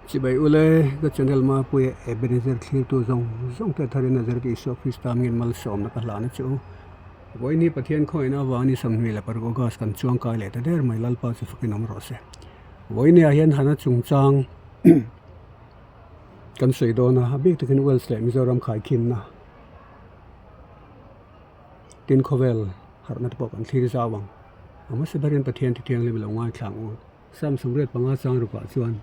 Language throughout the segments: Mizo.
Chibai ule ka channel Mapuia Ebenezer thlirtu zawng zawng te tharin a zirtir Isua Krista hmingin malsawmna ka hlan a che u. Vawiin hi Pathian khawihna avangin ni 26 August kan chuang kai leh ta der mai Lalpa chu fakin awm rawh se. Vawiin ah hian Hana chungchang kan sawi dawn a, a bik takin Wales leh Mizoram khaikhinna tin khawvel harhna te pawh kan thlir zau ang. A hmasa berin Pathian Thithianghlim lo ngaithla ang u. Sam 85 chang rukah chuan,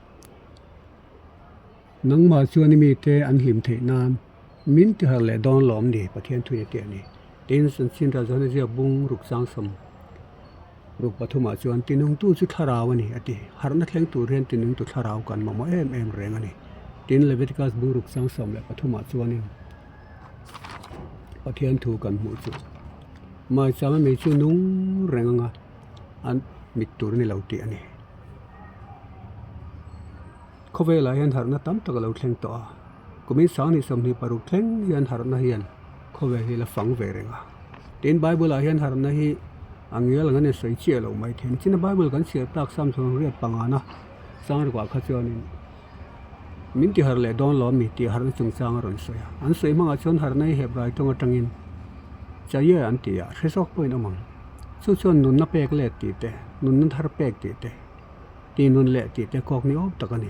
Nangmah chuan i mite an hlim theih nan min ti harh leh dawn lawm ni? Pathian thuin a ti a ni. Tin, Chanchinra Johana ziak bung ruk chang 63ah chuan, Tinungtu chu thlarau a ni, a ti. Harhna thleng tur hian tinungtu thlarau kan mamawh em em reng a ni. Tin, Leviticus bung ruk chang 13ah chuanin Pathian thu kan hmuh chu, Maichama mei chu nung reng anga an mit tur a ni lo tih a ni. Khawvelah hian harhna tam tak a lo thleng tawh a, kumin 2026 thleng hian harhna hian khawvel hi la fang ve reng a. Tin, Bible ah hian harhna hi a ngial ang a ni sawi chiah loh mai thei. China Bible kan chhiar tak sam 35na sangrukah kha chuanin min ti harh leh dawn lo ami tih harhna chungchang a rawn sawi a. An sawi hmangah chuan harhna hi Hebrai tawng atangin Chaye an ti a, hre zawk pawhin awm ang. Chu chuan nunna pek let tih te, nunna thar pek tih te, tih nun leh tih te kawk ni awm tak a ni.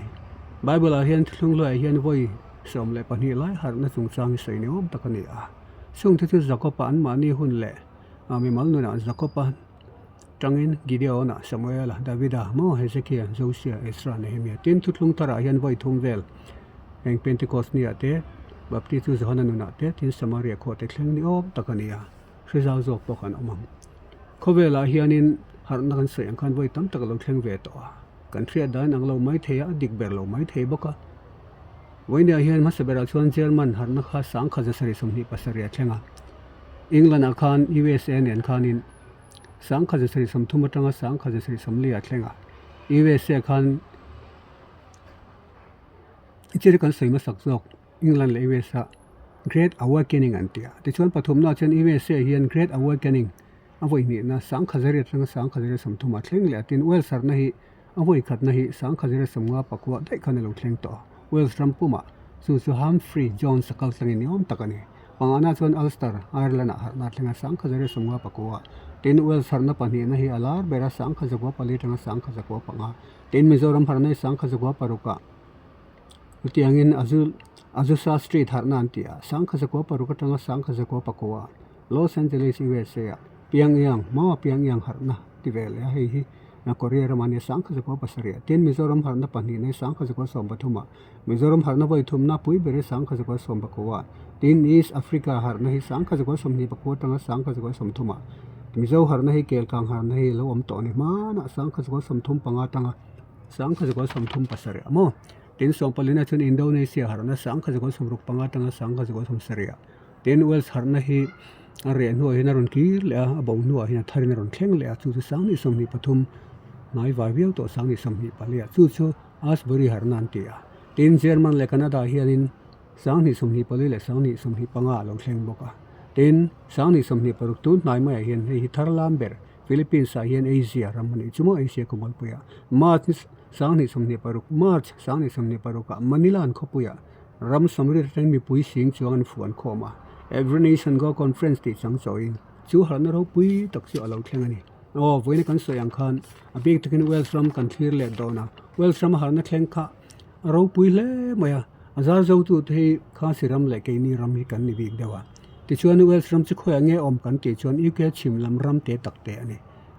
Bible ah hian thuthlung hluaiah hian vawi 12 lai harhna chungchang hi sawi ni awm tak a ni a. Chungte chu Jakob-a anmahni hun leh mimal nunah Jakob-a tangin Gideon-a, Samuel-a, Davida, maw Hezekia, Josia, Ezra, Nehemia tin thuthlung tharah hian vawi thum vel heng Pentecost niah te, Baptist chu Johana nunah te tin Samaria khua te thleng ni awm tak a ni a. Hre zau zawk pawh kan awm ang. Khawvelah hianin harhna kan sawi ang khan vawi tam tak a lo thleng ve tawh a, kan hriat dan ang lo mai thei a, a dik ber lo mai thei bawk a. Vawiinah hian hmasa berah chuan German harhna kha 1727 a thleng a, England-ah khan USA nen khanin 1730 atanga 1740 a thleng a, USA khan chiri kan sawi hmasak zawk. England leh US ah Great Awakening an ti a. Tichuan pathumna chuan USA hian Great Awakening a vawi hnihna 10,000 atanga 10,030 ah thleng leh a tin Wales harhna hi a vawi khatna hi 10,059 daih khan a lo thleng tawh a. Wales ram pumah chu chu Humphrey Jones a kal tlangin ni awm tak a ni. Pangana chuan Ulster, Ireland ah harhna a thleng a 10,059 tin Wales harhna pahnihna hi a lar ber a 10,004 atanga 10,005 tin Mizoram harhna hi 10,006 ah Chutiangin Azu Azusa Street harhna an ti a, 10,600 atanga 10,009 Los Angeles, USA ah Pyongyang, Mao Pyongyang harhna ti ve leh a, hei hi Korea ramah nia 10,007 Tin, Mizoram harhna pahnihna hi 10,013 ah, Mizoram harhna vawi thumna pui ber hi 10,019 Tin, East Africa harhna hi 10,024 atanga 10,030 ah, Mizo harhna hi Kelkang harhna hi lo awm tawh a ni hmanah 10,035 atanga 10,037 a maw? Tin, sawmpalina chuan Indonesia harhna 10,065 atanga 10,070 ah. Tin, Wales harhna hi a reh hnuah hian a rawn kir leh a, a bo hnuah hian a tharin a rawn thleng leh a, chu chu 10,023 hnai vai viau tawh 10,024 ah. Chu chu Asbury harhna an ti a. Tin, German leh Canada hianin 10,024 leh 10,025 ah a lo thleng bawk a. Tin, 10,026 tun hnai maiah hian hei hi thar lam ber Philippines ah hian Asia ram a nih chu maw Asia Kawmalpuiah March ni 2026 March 2026 ah Manila an khawpuiah ram sawmriat atangin mipui sing chuang an fuan khawm a, Every Nation Go Conference tih chang chawiin chu harhna ropui tak chu a lo thleng a ni. Aw vawiina kan sawi ang khan a bik takin Wales ram kan thlir let dawn a, Wales rama harhna thleng kha a ropui hle mai a, a zar zotute hi Khasi ram leh keini ram hi kan ni bik deuh a. Tichuan Wales ram chu khawiah nge awm kan tih chuan UK chhim lam ram te tak te a ni.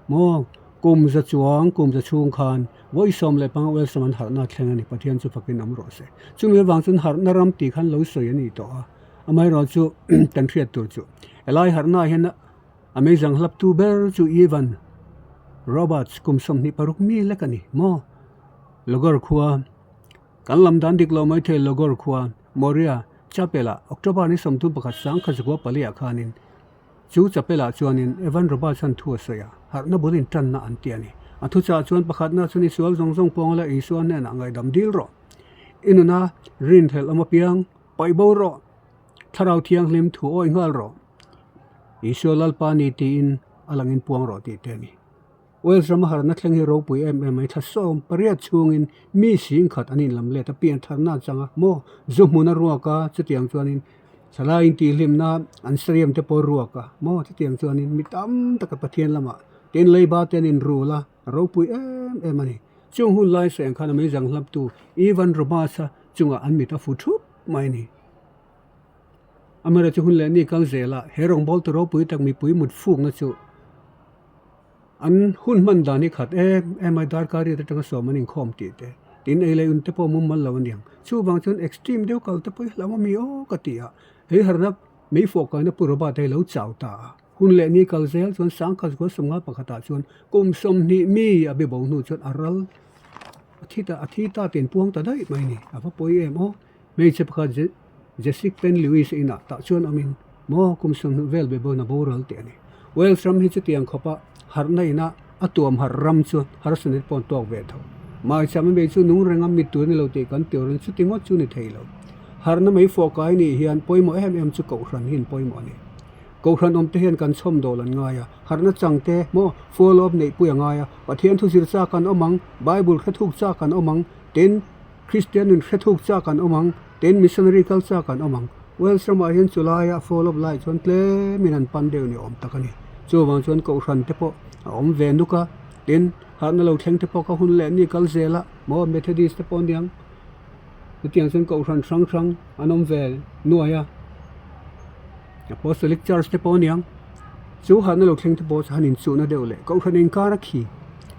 Maw kum za chuang kum za chhung khan vawi 15 Wales ram an harhna thleng a ni Pathian chu fakin awm rawh se. Chumi avang chuan harhna ram tih khan lo sawi a ni tawh a, amaherawh chu kan hriat tur chu helai harhna ah hian a meizang hlap tu ber chu Evan Roberts kum 26 mi lek a ni maw Logor khua kan lam dan dik lo maithei Logor khua Moria Chapel-ah October ni 31 1004 ah khanin chu chapel-ah chuanin Evan Robertson thu a sawi a, harhna bul intanna an ti a ni. A thuchah chuan pakhatna chuan i sual zawng zawng pawng la Isua hnenah ngaihdam dil rawh. I nuna rinhlelh awm apiang paih bo rawh. Thlarau Thianghlim thu awi nghal rawh. Isua Lalpa ni tiin a langin puang rawh tih te a ni. Wales rama harhna thleng hi ropui em em mai thla 18 chhungin mi singkhat an inlam let a, piantharna a chang a maw? Zu hmun a ruak a, chutiang chuanin thalai intihhlimna an stadium te pawh a ruak a maw? Chutiang chuanin mi tam taka Pathian lamah tin leiba te an inrul a, a ropui em em a ni. Chung hun lai sawi ang khan a meizang hlaptu Ivan Roberts-a chungah an mit a fu thup mai a ni. Amaherawhchu hun leh ni kal zelah he rawngbawltu ropui tak mipui mut fukna chu an hun hman dan hi khat em em a, darkar riat atanga sawm an inkhawm tih te, tin ei leh un te pawh mum mal lo a niang. Chuvang chuan extreme deuh kal te pawh hi hlauh a mi aw ka ti a, hei harhna mei fawh kaina Pu Robert a hi lo chau ta a, hun leh ni kal zel chuan sangkhat zual sawmnga pakhatah chuan kum 20 mi a be bo hnu chuan a ral a thi ta a thi ta tih an puang ta daih mai a ni, a va pawi em aw. Hmeichhe pakhat Jessic Penn Lewis inah tah chuan awmin maw kum 20 vel be bawn a boral tih a ni. Wales ram hi chutiang khawpa harhna ina a tuam harh ram chu harsatna pawh an tawk ve tho. Maicham a mei chu nung renga mit tur a ni lo tih kan ti awrin chuti ngawt chu ni thei lo. Harhna mei fawh kai nih hian pawimawh em em chu Kohhran hi an pawimawh a ni. Kohhran awmte hian kan chhawm dawl an ngai a, harhna changte maw follow up neihpui a ngai a, Pathian thu zir chak an awm ang, Bible hre thuk chak an awm ang, tin, Kristian nun hre thuk chak an awm ang, tin missionary kal chak an awm ang. Wales ramah hian chu laia fall of light chuan tlemin an pan deuh ni awm tak a ni. Chuvang chuan Kohhran te pawh a awm ve nuk a, tin harhna lo thleng te pawh kha hun leh ni kal zel a, maw Methodist te pawh aniang chutiang chuan Kohhran hrang hrang an awm ve nuai a, Apostolic Church te pawh aniang chu harhna lo thleng te pawh chu han inchuhna deuh leh Kohhran inkar a khi.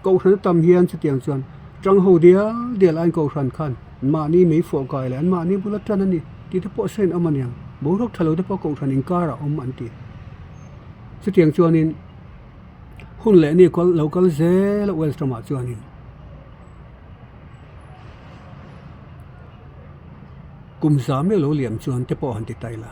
Kohhran a tam hian chutiang chuan tang ho dial dial aiin Kohhran khan mahni mei fawh kai leh an mahni bula tan a ni tih te pawh sawi an awm aniang. Boruak tha lo te pawh Kohhran inkar a awm an ti. Chutiang chuanin hun leh ni kal lo kal zel a Wales ramah chuanin kum za meuh lo liam chuan te pawh han ti ta ila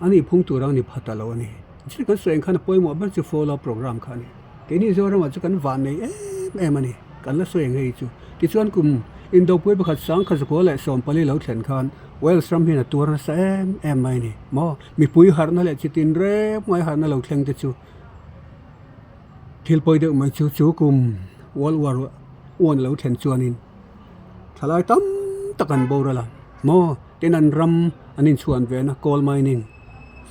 a nih phung tur ang ni pha ta lo a ni. Chutiang kan sawi ang khan a pawimawh ber chu follow program kha a ni. Keini Zoramah chu kan vah nei em em a ni, kan la sawi ang hei chu. Tichuan kum Indopui pakhat 1914 lo thlen khan Wales ram hian a tuar nasa em em mai a ni maw? Mipui harhna leh chitin rep ngai harhna lo thleng te chu thil pawi deuh mai chu chu kum World War I lo thlen chuanin thalai tam tak an boral a maw? Tin an ram an inchhuan ve na coal mining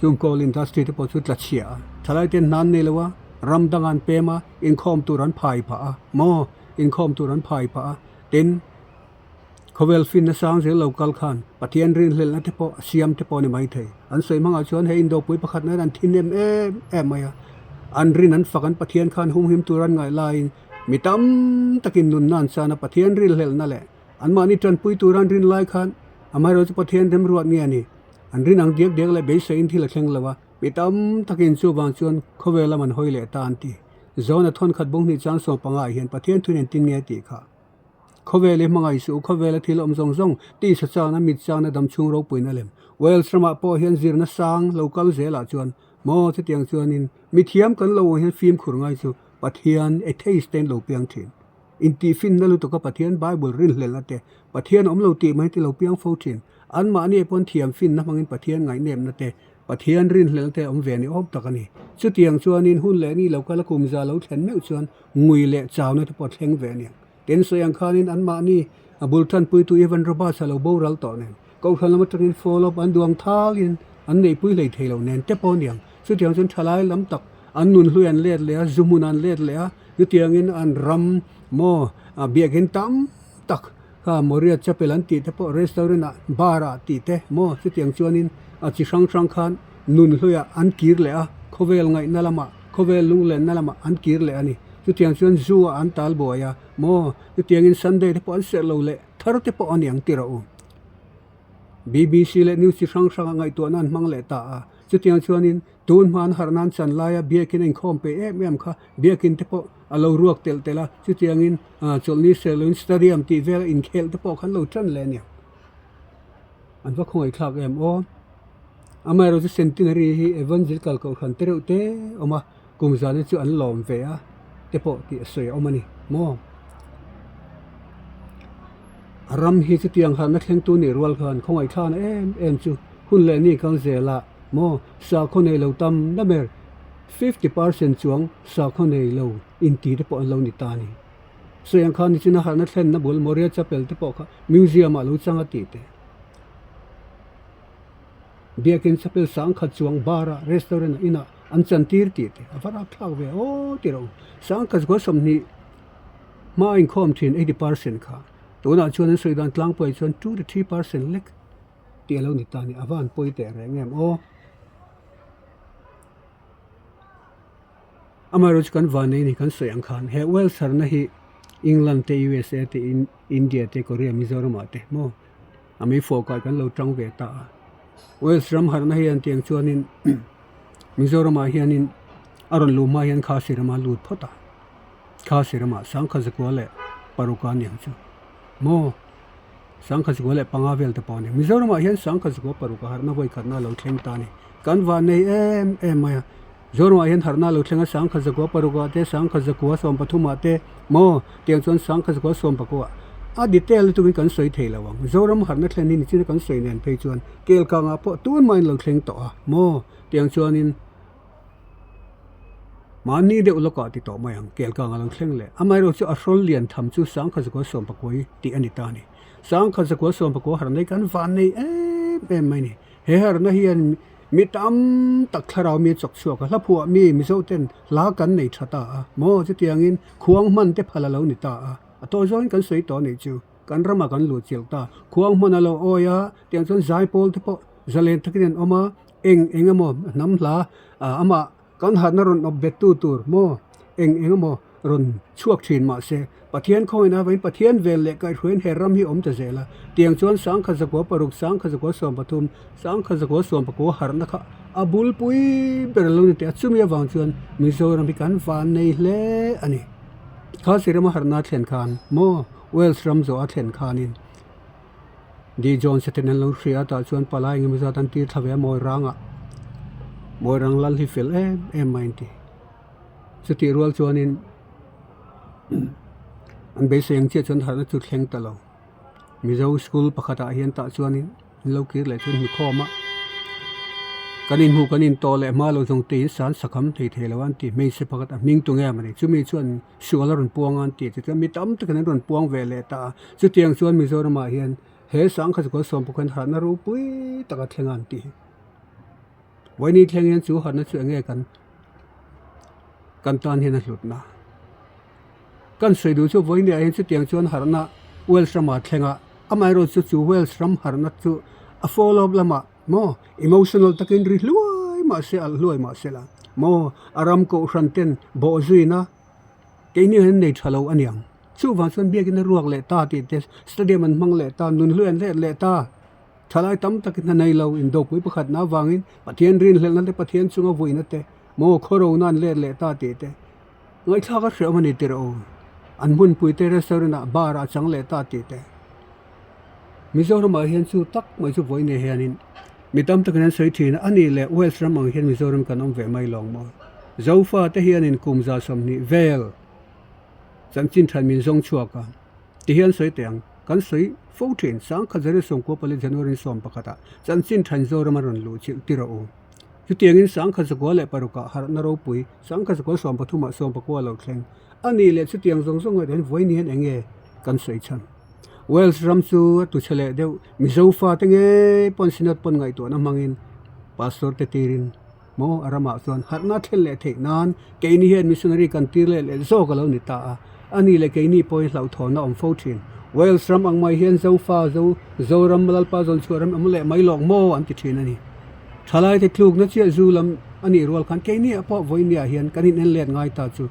chung coal industry te pawh chu tla chhia a, thalai te an hnan nei lo a. Ram dang an pem a, inkhawm tur an phai phah a, maw? Inkhawm tur an phai phah a, tin, khawvel finna sang zel lo kal khan Pathian rinhlelhna te pawh a siam te pawh a ni maithei. An sawi hmangah chuan he indopui pakhat nan an thin em em em mai a, an rin an fak an Pathian khan humhim tur an ngaih laiin mi tam takin nunna an chan a, Pathian rinhlelhna leh anmahni tanpui tur an rin lai khan amaherawhchu chu Pathian remruat nge a ni? An rin ang diak diak leh beiseiin thil a thleng lo a. Mi tam takin chuvang chuan khawvel lam an hawi leh ta an ti. Zona thawnkhat bung hnih chang 15 ah hian Pathian thu nen tin nge tih kha. Khawvel i hmangaih suh, khawvela thil awm zawng zawng, tisa changna, mit changna, dam chhung ropuina lem. Wales ramah pawh hian zirna sang lo kal zelah chuan maw chutiang chuanin mithiam kan lo ang hian fimkhur ngai chu Pathian atheist te an lo piang thin. Intihfinna lutuka Pathian Bible rinhlelhna te, Pathian awm lo tih mai te lo piang fo thin. Anmahni pawn thiam finna hmangin Pathian ngaihnepna te, Pathian rinhlelh te awm ve ni awm tak a ni. Chutiang chuanin hun leh ni lo kal a kum za lo thlen meuh chuan ngui leh chauna te pawh a thleng ve a niang. Tin sawi ang khanin anmahni a bul tanpuitu Evan Roberts a lo boral tawh nen, Kohhran lam atangin follow up an duang thalin an neihpui hlei thei lo nen te pawh a niang. Chutiang chuan thalai lam tak an nun hlui an let leh a, zu hmun an let leh a, chutiangin an ram maw biakinn tam tak Kha Moria Chapel an tih te pawh restaurant ah bar ah tih te maw chutiang chuanin a chi hrang hrang khan nun hluiah an kir leh a, khawvel ngaihna lamah khawvel lunglenna lamah an kir leh a ni. Chutiang chuan zoo ah an tal buai a maw chutiangin Sunday te pawh an serh lo leh thar te pawh a ni ang ti rawh u. BBC leh news chi hrang hrangah ngaihtuahna an hmang leh ta a, chutiang chuanin Tun hma an harh nan chan laia biakin a inkhawm peih em em kha biakin te pawh a lo ruak telh telh a, chutiangin chawlhni serhloin stadium tih vela inkhelh te pawh khan lo tan leh a ni. An va khawngaihthlak em aw. Amaherawhchu centenary hi Evangelical Kohhran te reuh te awm a, kum zan hi chu an lawm ve a te pawh tih a sawi a awm a ni maw. A ram hi chutiang harhna thlengtu nih rual khan khawngaihthlakna em em chu hun leh ni kal zelah maw sakhaw nei lo tam na ber. 50% chuang sakhaw nei lo inti te pawh an lo ni ta a ni. Sawi ang khan nichina harhna thlenna bul Moria Chapel te pawh kha museum ah lo chang a tih te. Biakin Chapel sangkhat chuang bar ah restaurant ah inah an chantir tih te a va rapthlak ve aw ti rawh u. Sangkhat zakua 20 hma a inkhawm thin 80% kha tunah chuan an sawi dan tlangpuiah chuan 2 to 3% lek tih a lo ni ta a ni. A va han pawi teh reng em aw. Amaherawhchu kan van ei ni kan sawi ang khan he Wales harna hi England te USA te India te Korea Mizoram ah te maw a mei fawh kai kan lo tang ve ta a Wales ram harna hi an tiang chuanin Mizoram ah hianin a rawn luh hma hian Khasi rama lut phawt a Khasi ramah sangkhat zakua leh paruk a niang chu maw. 1945 vel te pawh a ni. Mizoramah hian 1906 a harhna vawi khatna a lo thleng ta a ni. Kan van nei em em mai a. Mizoramah hian harhna a lo thleng a, 1906 ah te, 1913 ah te maw tiang chuan 1914 a detail lutukin kan sawi thei lo ang. Mizoram harhna thlen hi nichina kan sawi nen phei chuan Kelkangah pawh tun mahin lo thleng tawh a maw tiang chuanin Mahni deuh lawkah ti tawh mai ang, Kelkang a lo thleng leh. Amaherawh chu a hrawl lian tham chu 1919 tih a ni ta a ni. 1919 harh nei kan van nei em em mai a ni. He harhna hian mi tam tak thlarau mi a chawk chhuak a, hlaphuah mi Mizo ten hla kan nei tha ta a maw? Chutiangin khuang hman te phal a lo ni ta a, a tawi zawngin kan sawi tawh a nih chu. Kan ramah kan luh chilh ta. Khuang hman a lo awi a, tiang chuan zaipawl te pawh zalen takin an awm a. Eng eng emaw hnam hla amah kan harhna rawn awp bet tu tur maw eng eng emaw rawn chhuak thin mahse Pathian khawngin avangin Pathian vel leh kaihhruaiin he ram hi awm ta zel a, tiang chuan 1906, 1913, 1914 harhna kha a bulpui ber lo ni teh a, chumi avang chuan Mizoram hi kan van nei hle a ni. Khasi rama harhna a thlen khan maw Wales ram zawh a thlen khanin. D Jones a ten an lo hria a tah chuan palai engemaw zat an tir thla ve a mawi rangah mawi rang lal hi fel em em mai an ti chutih rual chuanin an beisei ang chiah chuan harhna chu thleng ta lo Mizo school pakhatah hian tah chuanin an lo kir leh chuan hmukhawm a. Kan inhmuh kan intawh leh hma lo zawng te in san sakham thei thei lo a an ti hmeichhe pakhat a hming tu nge mawni chumi chuan sual a rawn puang a an ti tichuan mi tam takin an rawn puang ve leh ta a chutiang chuan Mizoramah hian he sangkhat 19 hian harhna ropui tak a thleng a an ti vawiin thleng hian chu harhna chu eng nge kan kan tan hian a hlutna kan sawi duh chu vawiin ah hian chutiang chuan harhna Wales ramah a thleng a amaherawhchu chu Wales ram harhna chu a follow up lamah. Maw? Emotional takin ri hluai mah se, alh hluai mah se la. Maw? A ram kohhran ten bawh zuina keini an nei tha lo a niang. Chuvang chuan biakin a ruak leh ta tih te, stadium an hmang leh ta, nun hlui an let leh ta. Thalai tam takin a nei lo, indopui pakhatna avangin Pathian rinhlelhna te, Pathian chunga vuina te, maw khawrona an let leh ta tih te. Ngaihthlak a hreawm a ni tirh aw. An hmunpui te restaurant ah bar ah a chang leh ta tih te. Mizoramah hian chu tak mai chu vawi nei hianin mi tam takin an sawi thin a, a nih leh Wales ram ang hian Mizoram kan awm ve mai lawng maw? Zofa te hianin kum 120 vel chanchin than min zawng chhuak a, ti hian sawi teh ang, kan sawi fo thin, 1994 January 11 ah chanchin than Zoram a rawn luh chilh tir a u. Chutiangin 1906 ah harhna ropui, 1913 ah 19 a lo thleng. A nih leh chutiang zawng zawng ngaihtuah hian vawiin hian eng nge kan sawi chhan? Wales ram chu a tuchhe leh deuh, Mizo fate ngei pawn Synod pawn ngaihtuahna hmangin Pastor te tirin maw a ramah chuan harhna thlen leh theih nan keini hian missionary kan tir leh leh zawk a lo ni ta a, a nih leh keini pawhin hlauhthawnna awm fo thin. Wales ram ang mai hian Zofa, Zo, Zoram, Lalpa zawnchhuah ram awm leh mai lawk maw an ti thin a ni. Thalaite tlukna chiah zu lam a nih rual khan keini ah pawh vawinia hian kan in en let ngai ta chu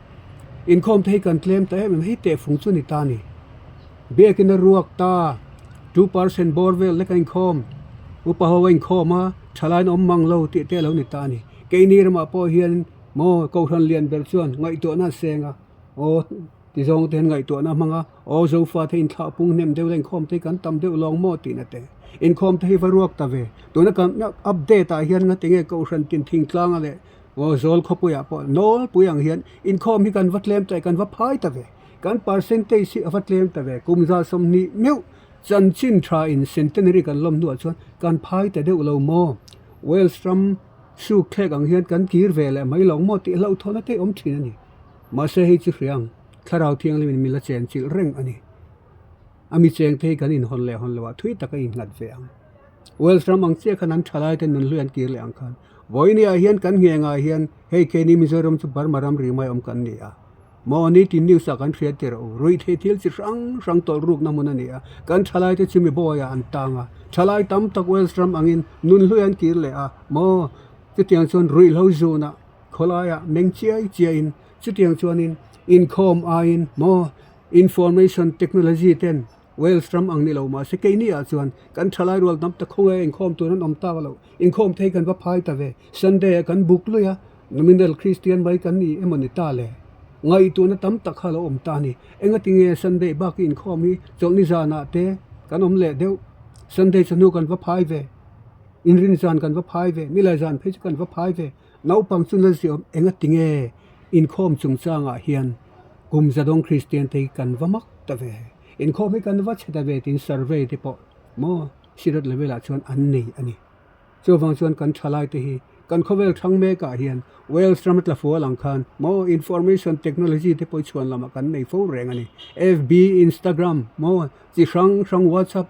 inkhawm te hi kan tlem ta em em hei tehfung chu ni ta ni. Biakin a ruak ta, 2% bawr vel lek a inkhawm, upa ho a inkhawm a, thalaiin awm mang lo tih te a lo ni ta a ni. Keini ramah pawh hian maw Kohhran lian ber chuan ngaihtuahna a seng a, aw ti zawng te hian ngaihtuahna a hmang a, aw Zofa te inthlah pung hnem deuh la inkhawm te hi kan tam deuh lawng maw tihna te. Inkhawm te hi va ruak ta ve. Tuna kan update ah hian ngatinge Kohhran tin thingtlanga leh aw zawl khawpuiah pawh nawlpui ang hian inkhawm hi kan va tlem ta e, kan va phai ta ve. Kan percentage hi a va tlem ta ve, kum 120 meuh chanchin tha in centenary kan lawm hnuah chuan kan phai ta deuh lo maw? Wales ram. Suk thlek ang hian kan kir ve leh mai lo maw tih hlauhthawhna te awm thin a ni. Mahse hei chu hria ang, Thlarau Thianghlimin min la chen chilh reng a ni. A mi cheng te hi kan inhawn leh hawn loah thui tak a innghat ve ang. Wales ram ang chiah khan an thalai te nunhlui an kir leh ang khan vawinia hian kan nghengah hian hei keini Mizoram chu Burma ram ri mai awm kan ni a. Maw ni tin news ah kan hriat tir a u. Ruihtheih thil chi hrang hrang tawlh rukna hmun a ni a. Kan thalai te chu mi bawiah an tang a. Thalai tam tak Wales ram angin nunhlui an kir leh a. Maw chutiang chuan ruihhlo zunah khawlaiah meng chiai chiaiin chutiang chuanin inkhawm aiin maw Information technology ten Wales ram ang ni lo mahse keini ah chuan kan thalai rual tam tak khawnge inkhawm tur an awm tak lo. Inkhawm thei kan va phai ta ve. Sunday ah kan buk lui a, nominal Christian mai kan ni emaw ni ta le. Ngaihtuahna tam tak kha a lo awm ta a ni. Engati nge Sunday bak i inkhawm hi chawlhni zanah te kan awm leh deuh. Sunday chawhnu kan va phai ve. Inrin zan kan va phai ve. Nilai zan phei chu kan va phai ve. Naupang chu nalh ziah awm engati nge inkhawm chungchangah hian kum zadawng Kristian te hi kan va mak ta ve, inkhawm hi kan va chhe ta ve tiin survey te pawh maw Synod level ah chuan an nei a ni. Chuvang chuan kan thalai te hi kan khawvel thang mekah hian Wales ram tla fual ang khan maw information technology te pawh i chhuan lamah kan nei fo reng a ni. FB, Instagram maw chi hrang hrang WhatsApp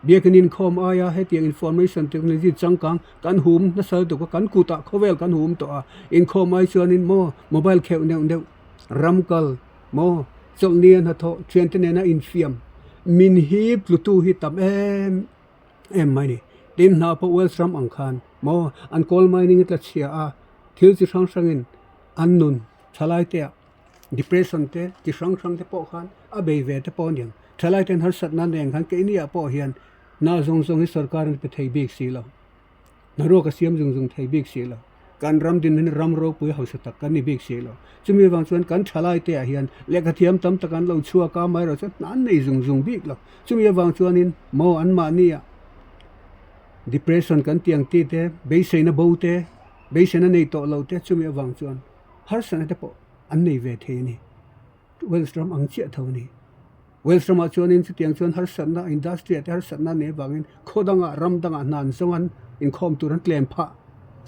Biakin inkhawm aia hetiang information technology changkang kan hum nasa lutuk a, kan kutah khawvel kan hum tawh a, inkhawm ai chuanin maw mobile kheuh neuh neuh, ram kal maw chawlhni a hnathawh thiante nena infiam min hip tlutu hi tam em em mai ni. Tin hna pawh Wales ram ang khan maw an coal mining a tla chhia a, thil chi hrang hrangin an nun thalai te ah Depression te chi hrang hrang te pawh khan a bei ve te pawh a niang. Thalai ten harsatna nen khan keini ah pawh hian hna zawng zawng hi sorkar in pe thei bik si lo. Hnaruak a siam zung zung thei bik si lo. Kan ram din hian ram ropui hausa tak kan ni bik si lo. Chumi avang chuan kan thalai te ah hian lehkha thiam tam tak an lo chhuak a, amaherawhchu chuan hna an nei zung zung bik lo. Chumi avang chuanin maw anmahni ah depression kan tih ang ti te, beiseina bo te, beiseina nei tawh lo te chumi avang chuan harsatna te pawh an nei ve thei a ni. Wales ram ang chiah tho a ni. Wales ramah chuanin chutiang chuan harsatna, industry ah te harsatna nei avangin khaw dangah, ram dangah hna an zawng an inkhawm tur an tlem phah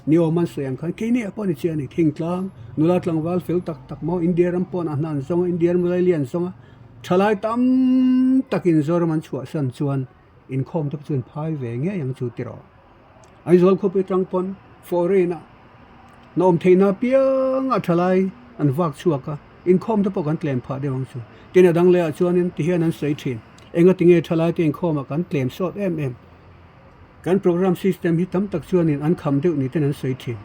ni awm an sawi ang khan keini ah pawh a ni chiah a ni. Thingtlang, nula tlangval fel tak tak maw India ram pawnah hna an zawng a, India ram laili an zawng a, thalai tam takin Zoram an chhuahsan chuan inkhawm te pawh chu an phai ve ngei ang chu tiraw. Aizawl khawpui atang pawn foreign ah nawm theihna apiang a thalai an vak chhuak a, inkhawm te pawh kan tlem phah deuh ang chu. Tin a dang leh ah chuanin ti hian an sawi thin, enga tinge thalai te inkhawm ah kan tlem sawt em em. Kan program system hi tam tak chuanin an kham deuh ni ten an sawi thin.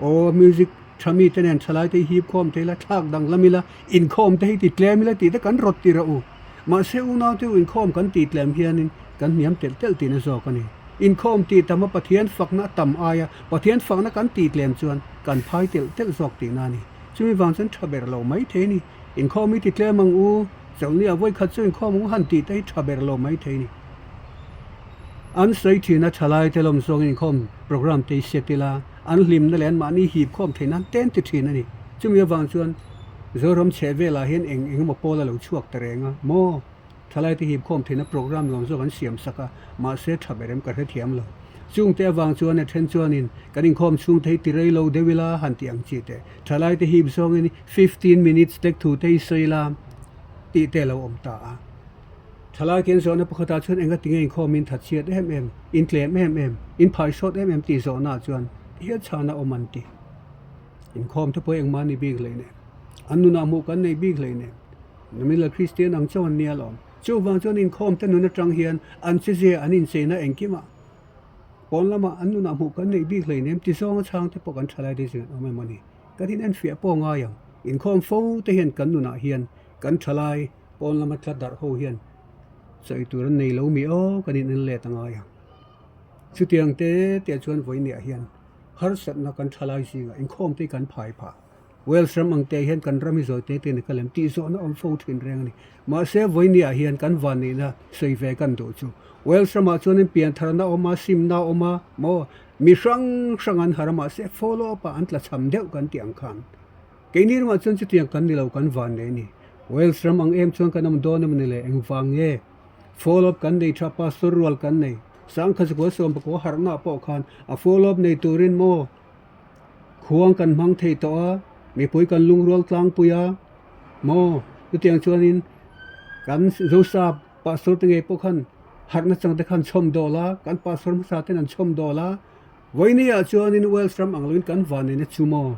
Aw music tha mi te nen thalai te hi hip khawm thei la, thlak danglam ila, inkhawm te hi ti tlem ila tih te kan rawt tir a u. Mahse unaute u inkhawm kan tih tlem hianin kan hniam telh telh tihna zawk a ni. Inkhawm tih tam a Pathian fakna a tam aia Pathian fakna kan tih tlem chuan kan phai telh telh zawk tihna a ni. Chumi vang chuan tha ber lo mai thei a ni. Inkhawm hi ti tlem ang u, chawlhni ah vawikhat chu inkhawm ang u han tih te hi tha ber lo mai thei a ni. An sawi thin a thalai te lawm zawngin inkhawm program te hi set ila an hlimna leh anmahni hip khawm theih nan ten ti thin a ni. Chumi avang chuan Zoram chheh velah hian eng eng emaw pawl a lo chhuak ta reng a, maw? Thalaite hip khawm theihna program nuam zawk an siam sak a, mahse tha ber em ka hrethiam lo. Chungte avang chuan a then chuanin kan inkhawm chhung te hi ti rei lo deuh ila han tih ang chi teh. Thalaite hip zawngin 15 minutes tek thu te hi sawi ila tih te a lo awm ta a. Thalai te an zawhna pakhatah chuan enga tinge inkhawmin thatchhiat em em, intlem em em, inphaisawt em em tih zawhnaah chuan hial chhana awm an ti. Inkhawm te pawh engmah ni bik hlei nen, an nunah hmuh kan nei bik hlei nen, Namila Kristian ang chauh an nia lawm. Chuvang chuan inkhawm te nun atang hian an chezia an incheina engkimah pawn lamah an nunah hmuh kan nei bik hlei nem ti zawnga chhang te pawh kan thalai te zing an awm em a ni. Kan inenfiah pawh ngai ang. Inkhawm fo te hian kan nunah hian kan thalai pawn lama tla darh ho hian sawi tur an nei lo mi aw kan in en let a ngai ang. Chutiang te te chuan vawiiniah hian harsatna kan thalai zingah inkhawm te hi kan phai phah. Wales ram ang te hian kan ram hi zawi te te ni ka lem tih zawhna awm fo thin reng a ni. Mahse vawiiniah hian kan vanneihna sawi ve kan duh chu Wales ramah chuanin piantharna a awm a, simna a awm a maw mi hrang hrang an har a mahse follow up ah an tla cham deuh kan tih ang khan keini ramah chuan chutiang kan ni lo kan vannei a ni. Wales ram ang em chuan kan awm dawn emaw ni le engvang nge follow up kan nei tha pastor rual kan nei. Sangkha 19 harhna pawh khan a follow up nei turin maw khuang kan hmang thei tawh a, mipui kan lungrual tlangpui a maw chutiang chuanin kan Zosap pastor te ngei pawh khan harhna chang te khan chhawm dawl a, kan pastor hmasa ten an chhawm dawl a, vawinia chuanin Wales ram ang loin kan vanneihna chu maw.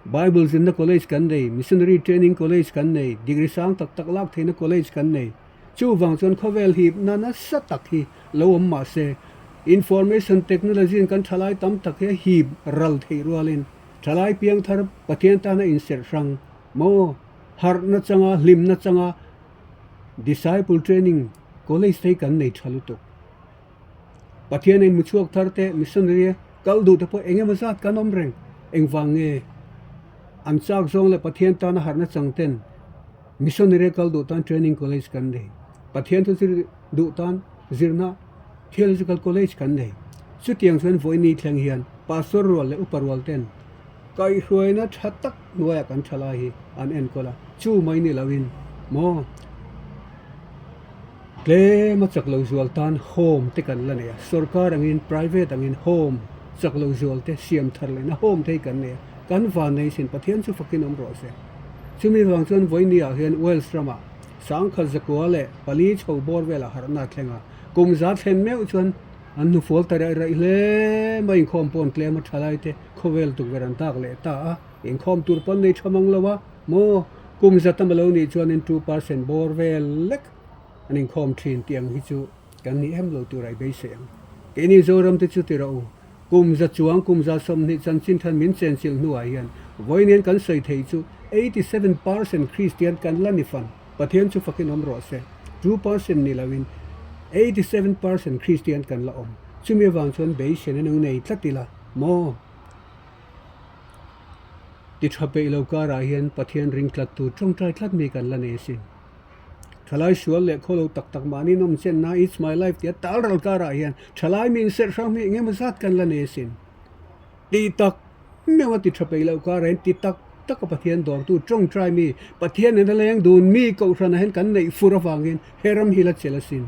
Bible zinna college kan nei, Missionary Training College kan nei, degree sang tak tak lak theihna college kan nei. Chuvang chuan khawvel hipna nasa tak hi lo awm mah se, Information Technology in kan thalai tam tak hi a hip ral theih rualin thalai piangthar Pathian tana inserh hrang maw, harhna changa, hlimna changa Disciple Training College te hi kan nei tha lutuk. Pathian in muchhuak thar te, missionary kal duh te pawh eng emaw zat kan awm reng. Engvang nge an chak zawng leh Pathian tana harhna chang ten missionary kal duh tan training college kan nei. Pathian thu zir duh tan zirna theological college kan nei. Chutiang chuan vawiini thleng hian pastor rual leh upa rual ten kaihhruaina tha tak hnuaiah kan tha lai hi an enkawl a, chu mai ni loin maw. Tlem a chak lo zual tan home te kan la nei a, sorkar angin private angin home chak lo zual te siam thar lehna home te hi kan nei a, kan van nei sin Pathian chu fakin awm rawh se. Chumi vang chuan vawiini ah hian Wales ramah 1994 chho bawr velah harhna a thleng a, kum za thlen meuh chuan an hnufual ta raih raih hle mai, inkhawm pawn tlem a tha lai te khawvel tukverh an dak leh ta a, inkhawm tur pawn nei tha mang lo a maw, kum za tam a lo nih chuanin 2% bawr vel lek. An inkhawm thin tih ang hi chu kan ni em lo tur a i beisei ang. Keini Zoram te chu ti rawh u, kum za chuang kum 120 chanchin than min chenchilh hnuah hian vawiin kan sawi thei chu 87% Kristian kan la ni fan, Pathian chu fakin awm rawh se, 2% ni loin 87% Kristian kan la awm. Chumi avang chuan beiseina nung nei tlat ila maw? Ti tha peih lo karah hian Pathian ring tlattu tawngtai tlat mi kan la nei asin. Thalai sual leh khaw lo tak tak mahni nawm chenna It's my life tia tal ral karah hian thalai mi inserh hrang hi engemaw zat kan la nei asin. Ti tak meuh a ti tha peih loh karah hian ti tak tak a Pathian dawrtu tawngtai mi Pathian nena leng dun mi kohhranah hian kan neih fur avangin he ram hi la chelh asin.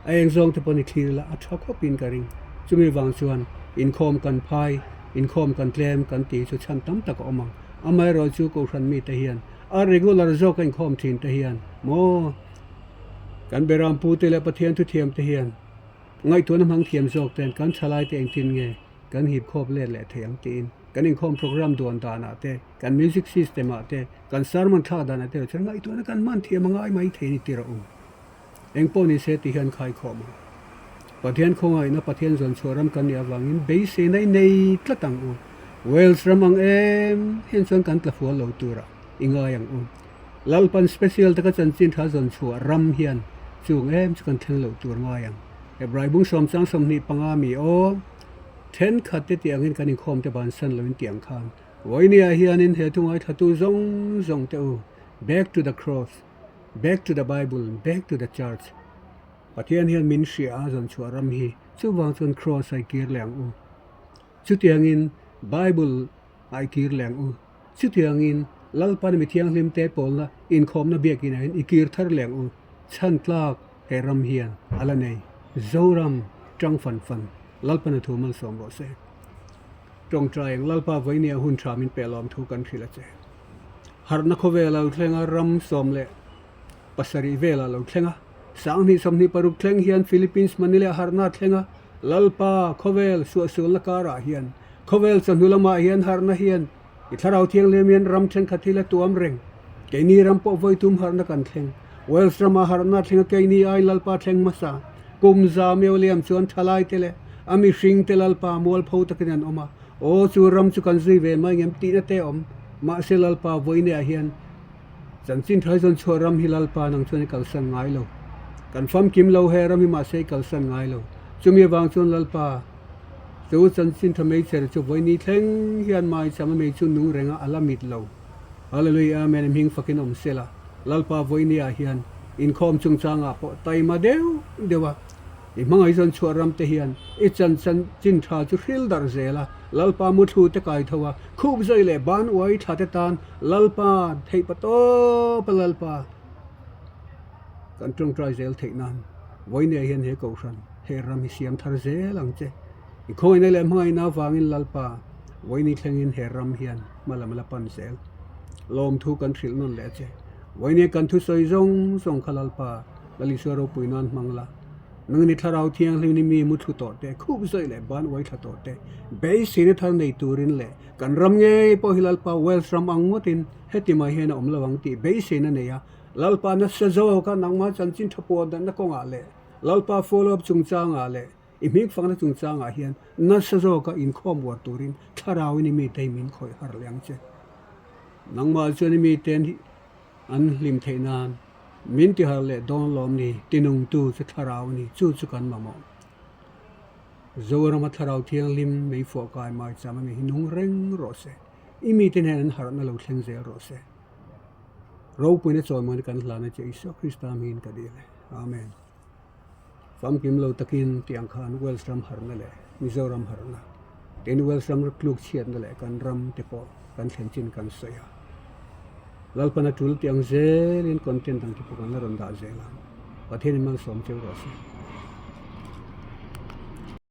A eng zawng te pawh ni thlir la a tha khawpin ka ring. Chumi vang chuan inkhawm kan phai, inkhawm kan tlem kan tih chu chhan tam tak a awm ang. Amaherawhchu kohhran mite hian A regular zawk a inkhawm thin te hian maw kan Beram pu te leh Pathian thuthiam te hian ngaihtuahna hmang thiam zawk ten kan thalai te engtin nge kan hip khawp let leh thei ang tiin kan inkhawm program duan danah te kan music system ah te kan sermon thlak danah te chuan ngaihtuahna kan hman thiam a ngai mai thei ni tirh a u. Engpawh ni se ti hian khaikhawm ang. Pathian khawngaihna Pathian zawn chhuah ram kan nih avangin beiseina i nei tlat ang u. Wales ram ang em hian chuan kan tla fual lo turah i ngai ang u. Lalpan special taka chanchin tha zawn chhuah ram hian chung em chu kan thleng loh tur ngai ang. Hebrai bung sawm chang 25 mi aw thenkhat te tih angin kan inkhawm te bansan loin tih ang khan Vawinia hianin he thu ngaithlatu zawng zawng te u Back to the Cross Back to the Bible, back to the church. Pathian hian min hria a zawn chhuah ram hi chuvang chuan Cross a i kir leh ang u. Chutiangin Bible a i kir leh ang u. Chutiangin Lalpan mi thianghlim te pawlna inkhawmna biakinah hian i kir thar leh ang u. Chhan tlak he ram hian a la nei. Zoram tang fan fan Lalpan a thu malsawm rawh se. Tawngtai ang Lalpa vawinia hun tha min peh lawm thu kan hrilh a che. Harhna khawvel a lo thleng a, ram 17 vel a lo thleng a. 2026 thleng hian Philippines Manila harhna a thleng a, Lalpa khawvel suahsualna karah hian khawvel chawhnu lamah hian harhna hian i thlarau thianghlim hian ram thenkhat hi la tuam reng. Keini ram pawh vawitum harhna kan thleng. Wales ramah harhna a thleng a, keini ai Lalpa thleng hmasa. Kum za meuh liam chuan thalai te leh a mihring te Lalpa mualpho takin an awm a, Aw chu ram chu kan zui ve mai ngem tihna te a awm. Mahse Lalpa vawineah hian chanchin thai zawn chhuah ram hi Lalpa nang chuan i kalsan ngai lo. Kan famkim lo he ram hi mahse i kalsan ngai lo. Chumi avang chuan Lalpa chu chanchin tha meichher chu vawini thleng hian maicham a mei chu nung reng a, a la mit lo. Hallelujah Amen i hming fakin awm sela. Lalpa vawineah hian inkhawm chungchangah pawh taima deuh deuh a. I hmangaih zawn chhuah ram te hian i chan chanchin tha chu hril darh zel a, Lalpa muthlu te kai tho a, khup zai leh ban uai thla te tan Lalpa theih pa tawp a Lalpa kan tawngtai zel theih nan vawinia hian he kohhran He ram hi siam thar zel ang che. I khawina leh hmangaihna avangin Lalpa, vawiini thlengin he ram hian hma lam la pan zel. Lawmthu kan hrilh nawn leh a che. Vawiini kan thusawi zawng zawng kha Lalpa, Lal Isua ropui nan hmang la. Nangni Thlarau Thianghlim ni mi muthlu tawh te, khup zawih leh ban uai thla tawh te, beiseina thar nei turin leh kan ram ngei pawh hi Lalpa Wales ram ang ngawtin heti mai hian a awm lo ang tih beiseina nei a, Lalpa nasa zawka nangmah chanchin tha puan danna kawngah leh Lalpa follow up chungchangah leh i hming fakna chungchangah hian nasa zawka inkhawm uar turin Thlarauin i mite hi min khawih harh leh ang che. Nangmah chuan i miten an hlim theih nan min ti harh leh dawn lawm ni tinungtu chu Thlarau a ni, chu chu kan mamawh. Zorama Thlarau Thianghlim mei fuah kai mai cham a ni hi nung reng rawh se. I mite hnen an harhna lo thleng zel rawh se. Ropuina chawimawn kan hlan a che Isua Krista hmingin ka dil e. Amen. Famkim lo takin tiang khan Wales ram harhna leh Mizoram harhna, tin Wales ram tluk chhiatna leh kan ram te pawh kan thlen chin kan sawi a. Lalpana tul tiang zelin content dang te pawh kan la rawn dah zel ang. Pathianin malsawm cheu rawh se.